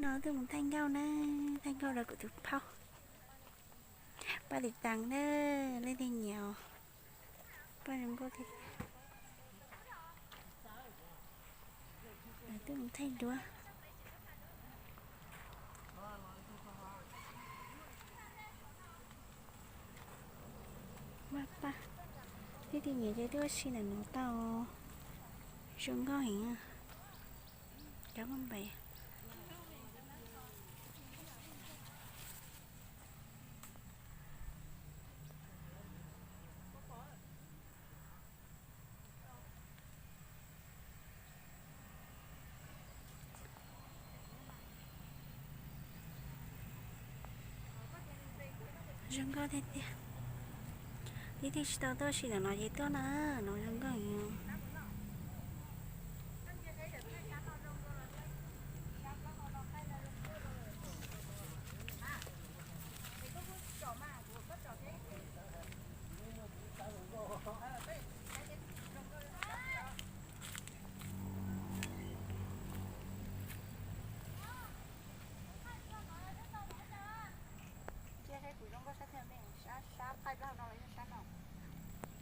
Twb mus thaij nkauj na, thaij nkauj rau kuv tus phauj. Paj lis tas na, leej twg nyiam, paj zoo nkauj tiag tiag. Lawv twb mus thaij duab. Maj paj, leej twg nyiam ces tuaj ua si ntawm no tau, zoo nkauj heev. Cov paj npais. Zoo nkauj tiag tiag. Leej twg tsis tau tuaj ua si ntawm no ces tuaj na, no zoo nkauj heev.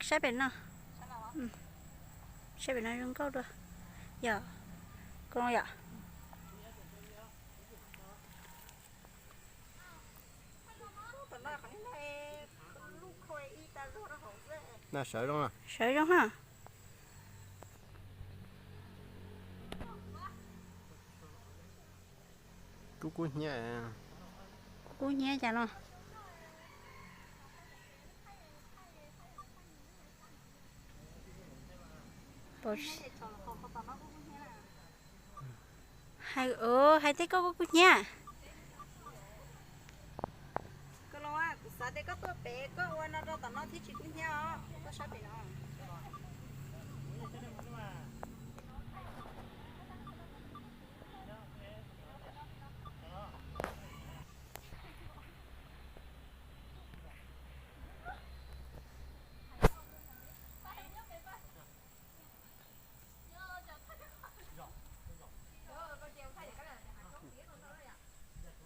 Saib pem no, saib pem no zoo nkauj dua. Yog, koj yom. Na sawv zoo, sawv zoo na. Kub kub hnyiab, kub kub hnyiab cas no. Hais, hais tej koj kub kub hnyiab. Kuv xav tias koj tuaj pem koj ua no rau tom no thiaj tsis kub hnyiab os, koj sab pem no.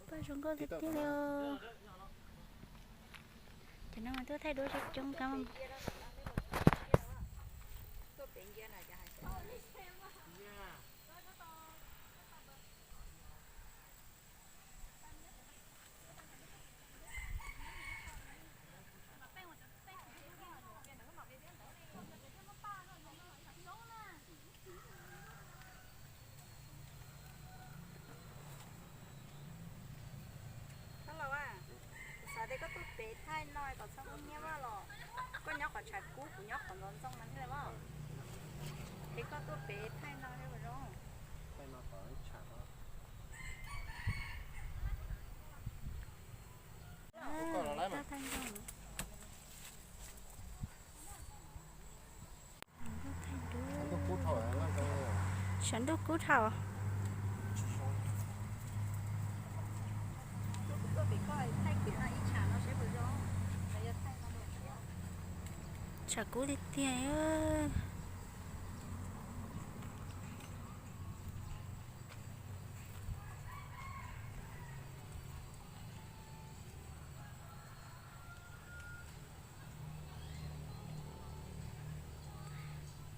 Paj zoo nkauj tiag tiag li. Cov no mas tuaj thaij duab coob coob kab. Xav tias koj tuaj pem thaij no kom txhob kub hnyiab vaj los. Koj nyob qhov tshav kub, kuv nyob qhov ntxoov ntxoo no thiaj li vaj. Es koj tuaj pem thaij no thiaj zoo. Saum ntuj kub dhau. Tshav kub tiag tiag.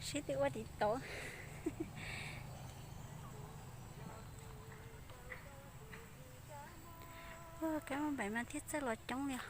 Sib tw ua tiv tauv. Kab npais mas thiaj txawj los coob li os.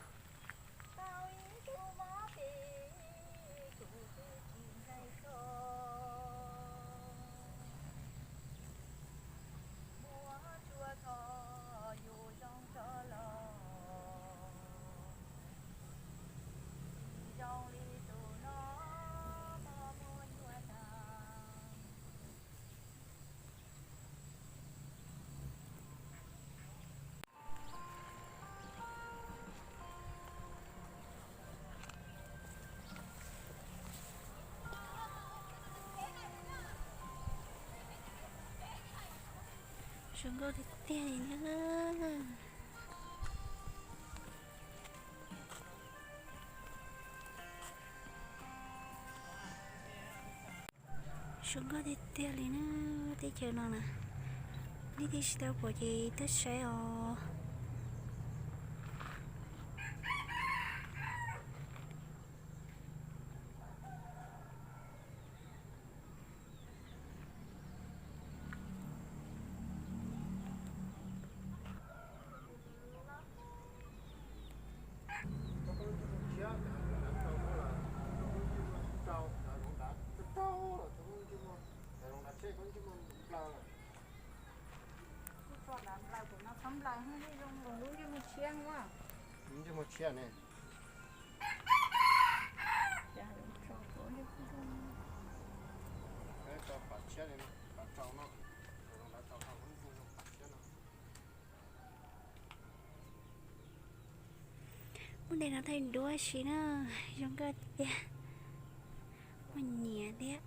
Zoo nkauj tiag tiag li na. Zoo nkauj tiag tiag li na, teb chaws no na. Nej thiaj tsis tau pom ces tuaj saib os. Lub ntsej muag tshiab ne. Peb tau pam tshiab li no, pam rau no, lub ntsej muag pam tshiab no. Muab daim no thaij duab si na, zoo nkauj tiag, muaj nyiam thiab.